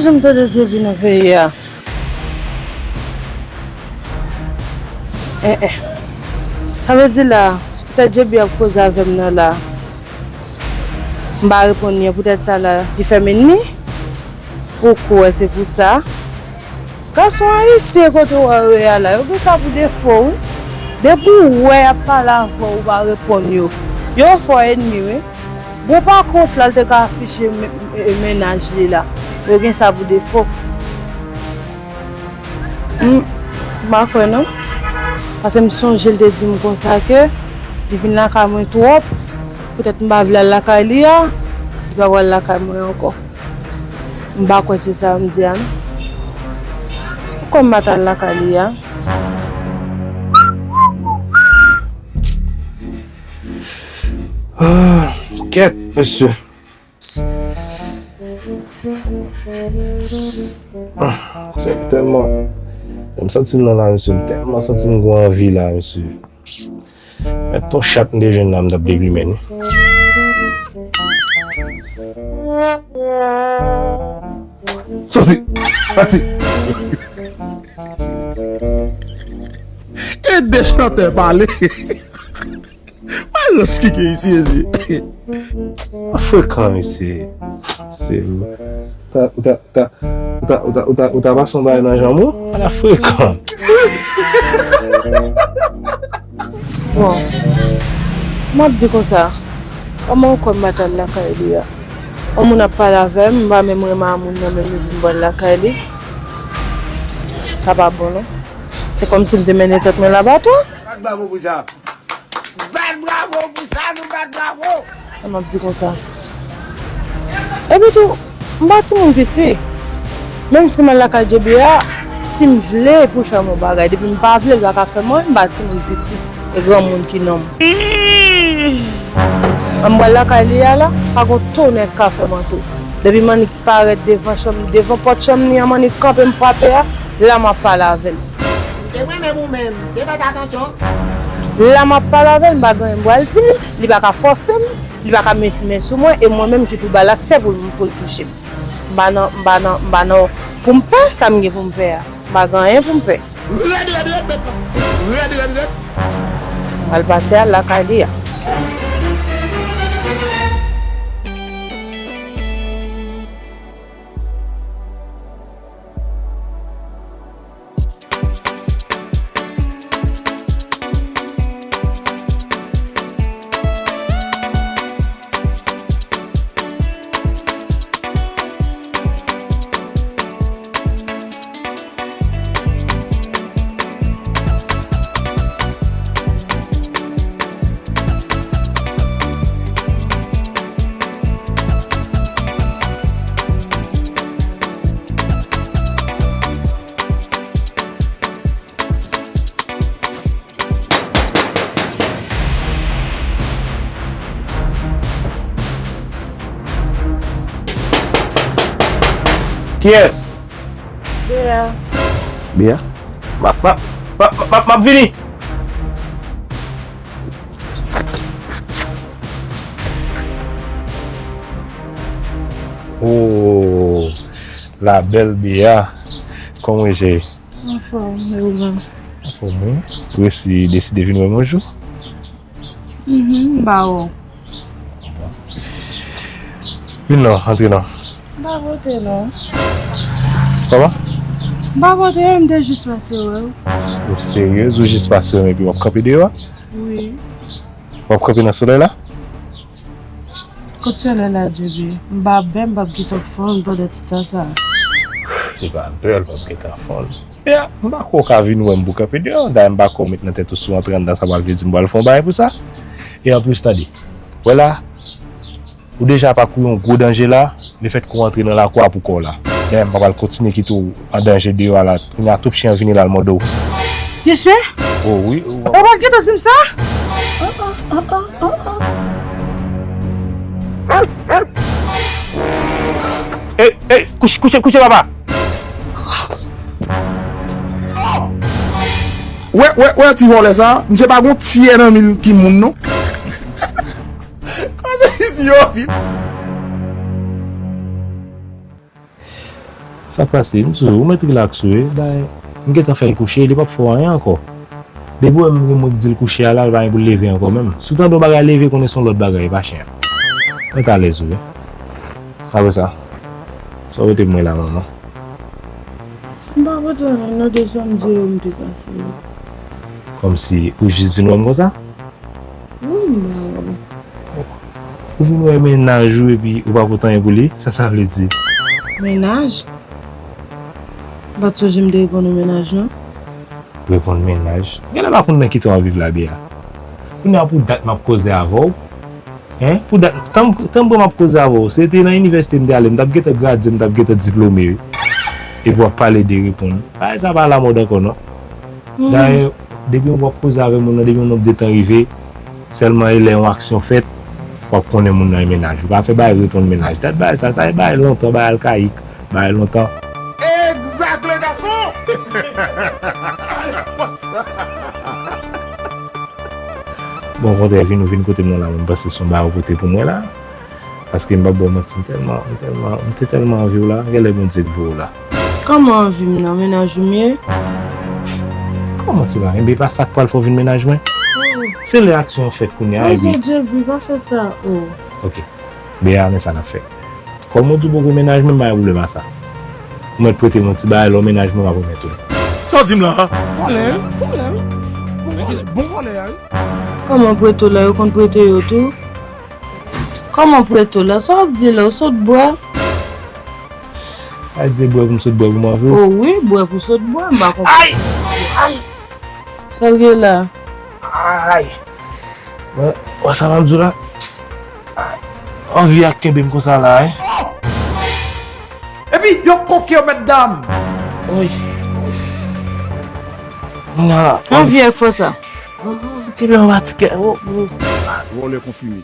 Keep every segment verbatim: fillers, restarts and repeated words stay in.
Jan m tande Djebi nan peyi a. Eh, eh. Sa vle di la, poutèt Djebi ap koze avè m nan la, m pa reponn li an, poutèt sa la, li fè m ennmi? Ou kwè se pou sa? Gason ayisyen kote w wè yo ye a la, yo gen sa pou defo, wi. Depi w wè y ap pale avè w, ou pa reponn yo, yo fè w ennmi, wi. Bon, pa kont la, l te ka afiche men-, men-, mennaj li la. Yo gen sa pou defo. M, m pa kwè non. Paske m sonje l te di m konsa ke li vin lakay mwen twòp. Poutèt m pa vle al lakay li a, li pa pral lakay mwen ankò. M pa kwè se sa m di a non. Poukò m pa t al lakay li a? Ah, kèt, mesye. Ah, se tèlman, m santi m nan la, mesye. M tèlman santi m gon anvi la, mesye. Mèt ton chat m te jwenn la, m t ap deplimen li. Soti! Pati! E de chantè pale. Malòs ki gen isi, mesye. Frekan, mesye. Se ou ta, ou ta, ou ta, ou ta, ou ta, ou ta, ou ta pase yon bagay nan janm ou? Ala frekan. Bon, m ap di konsa, kòman ou kwè m pa t al lakay li a? Yon moun ap pale avè m, m pa menm renmen a moun nan menm epi m pral lakay li. Sa pa bon non. Se kòmsi m te mennen tèt mwen laba tou. Bat bravo pou sa. Bat bravo pou sa, nou bat bravo. Sa m ap di konsa. Epi tou, m pa timoun piti. Menm si m al lakay Djebi a, si m vle pou l fè m yon bagay, depi m pa vle, l pa ka fè m anyen, m pa timoun piti. E granmoun ki nonm. An m pral lakay li a la, pa gon tonè k ka fè m antre. Depi m annik parèt devan chanm, devan pòt chanm li an, m annik kanpe, m frape a, la m ap pale avè l. M te renmen pou mwen, m te fè atansyon. La m ap pale avè l, m pa gen anyen m pral di l, li pa ka fòse m, li pa ka met men sou mwen, e mwen menm ki pou ba l aksè pou l, pou l touche m. M pa nan, m pa nan, m pa nan pou m pè, sa m gen pou m pè a. M pa gen anyen pou m pè. Rèd, rèd, rèd, mèt la. Rèd, rèd, rèd. M al pase al lakay li a. Kiyès? Bea. Bea? M ap, m ap, m ap, m ap, m ap vini. Oh, la belle Bea. Kòman w ye, cheri? Anfòm, e ou menm? Anfòm, wi. Ou resi deside vin wè m yon jou? Mhm, m ba ou. Vin non, antre non. M pa vote non. Kòman? M pa vote, m te jis pase wè w. Ou seryez? Ou jis pase wè m epi w ap kanpe deyò a? Wi. W ap kanpe nan solèy la? Kot solèy la, Djebi? M pa bè, m p ap gentan fonn pandan ti tan sa. Se pa bè, l p ap gentan fonn. Ya, m pa kwè w ka vin wè m pou kanpe deyò. Dayè, m pa kwè w met nan tèt ou si w antre anndan, sa pral vle di m pral fè yon bagay pou sa. E anplis, tande. Wè la, ou deja pa kouri yon gwo danje la, lefètke w antre nan lakou a pou kò w la. Dayè, m pa pral kontinye kite w an danje deyò a la. Kounye a, twoup chen an vini la, l mòde w. Mesye? Oh, wi. Ou pa t gentan di m sa? Ey, ey, kouche, kouche, kouche, papa. Wè, wè, wè ti vòlè sa, misye pa gon tyè nan men l ki moun non. Kote misye yo vin? Sa k pase? M sou, ou mèt rilaks wi. Bay, m gentan fè l kouche, li p ap fè w anyen ankò. Depi w wè m gen moun k di l kouche a la, li pa gen pou l leve ankò menm. Si w tande yon bagay leve, konnen se yon lòt bagay, e pa chen an. Mèt alèz wi. Apre sa, sa w rete pou mwen la, manman? M pa pote anyen non, de sa m di yo, m te pase yo. Kòmsi ou jis di nou konsa? Wi, m pa wè. Ou vin wè mennaj ou epi ou pa pote anyen pou li? Sa sa vle di? Mennaj? M pa t sonje m te reponn ou mennaj non. Reponn mennaj? Genlè pa konn nan ki tan w ap viv la, Bea. Kounye a pou dat m ap koze avè w. Hein? Pou dat, tan m, tan m pran m ap koze avè w. Se te nan inivèsite m te ale, m t ap gentan gradye, m t ap gentan diplome wi. Epi w ap pale de reponn. Bagay sa pa alamòd ankò non. Dayè, depi w ap koze avè moun nan, depi yon nonb de tan rive, sèlman e lè yon aksyon fèt, w ap konnen moun nan e mennaj ou. Pa fè bagay reponn mennaj. Dat bagay sa, sa e bagay lontan, bagay alkayik, bagay lontan. Egzak, le gason! Bon, okontrè, vin ou vin kote m nan la, mwen panse se yon bagay ou pote pou mwen la. Paske m p ap ba w manti, m tèlman, m tèlman, m te tèlman anvi w la, genlè Bondye k voye w la. Kòman anvi m nan, mennaj ou m ye? Kòman se pa? Enben, e pa sa k pral fè w vin mennaj mwen? Oh. Se lè aksyon an fèt kounye a, epi. Bondye, Djepi, pa fè sa, oh. Ok. Bea, men sa n ap fè. Kòm ou di w poko mennaj mwen, m pa gen pwoblèm a sa. Ou mèt prete m yon ti bagay, lè w mennaj mwen, m ap remèt ou l. Sa w di m la? Vòlè, vòlè. Bon vòlè, bon vòlè a wi. Kòman prete w la, yo konn prete yo tou? Kòman prete w la? Sa w ap di la? Ou sot bwè? Ay, di bwè pou m sot bwè pou m anvi w. Oh wi, bwè pou sot bwè, m pa konprann. Ay! Ay! Sa l gen la? Ay! Bon, wè sa m ap di w la? Ay! Anvi a kenbe m konsa la, hein? Epi, yo koke yo, mèt dam! Wi. Anvi ak fòs sa. Kenbe anba ti kè. Vòlè konfime.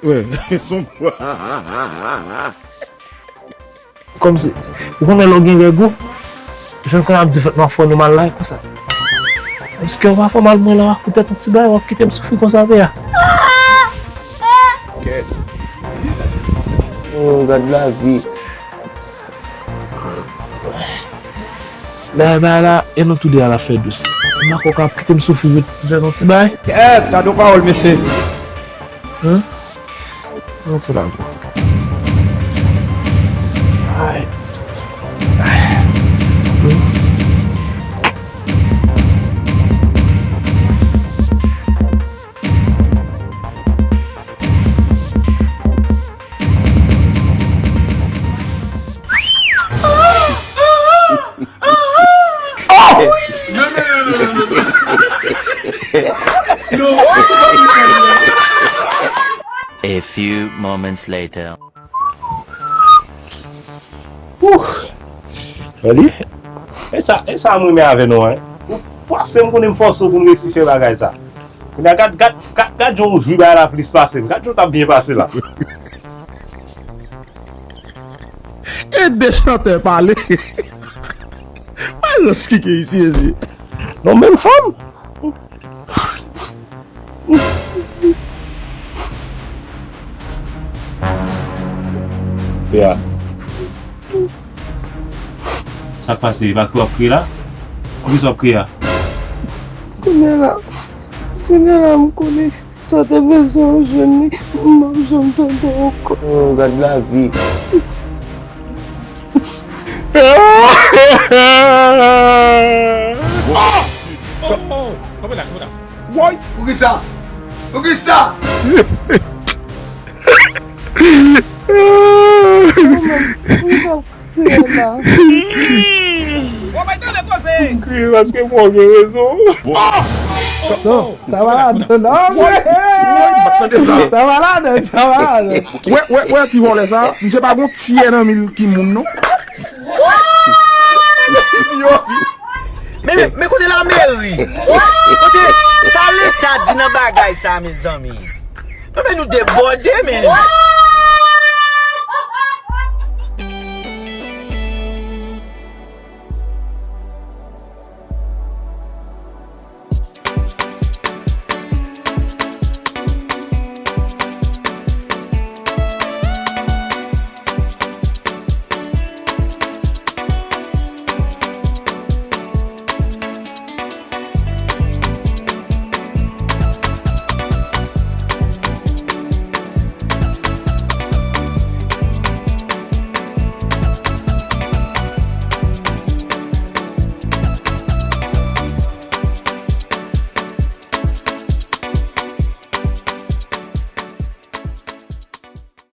Wè, son. Kòmsi, ou konnen lè w gen règ ou, jan kounye a ap di fèt nwa fò nou mal la, e konsa. Kòmsi kè w pa fè mal mwen la, w ap poutèt yon ti bagay, w ap kite m soufri konsa, Bea. Oh, gad lavi. Dayè bagay la, e nou tou de a l ap fè dous. M pa kwè w ka ap kite m soufri ret pou fè yon ti bagay. Kèt, gade yon pawòl, mesye. Hein? Mwen se la pou. Ay. Ay. Hmm? A few moments later. Ouh! Gade, e sa, e sa m renmen avè nou an. Ou fòse m konnen m fòse w pou n resi fè bagay sa. Kounye a, gad, gad, gad, gad jan w jwi bagay la plis pase m. Gad jan w t ap byen pase la. E de chantè pale. Malans ki gen isi, mezye. Non, menm fanm. Bea. Sa k pase? E pa kriye w ap kriye la? Poukisa w ap kriye a? Kounye a la, kounye a la, m konnen sa w te bezwen w jwenn li, m p ap janm tande w ankò. Oh, gad lavi. Oh, oh, kanpe la, kanpe la. Woy! Poukisa? Poukisa? M kriye paske mwen gen rezon. Non, sa pa ladan, non. Woy! Woy! M pa t tande sa. Sa pa ladan, sa pa ladan. Wè, wè, wè ti vòlè sa, misye pa gon tyè nan mil ki moun, non. Men, men, men kote lameri? Kote sa leta di nan bagay sa, mezanmi? Non, men nou debòde, men.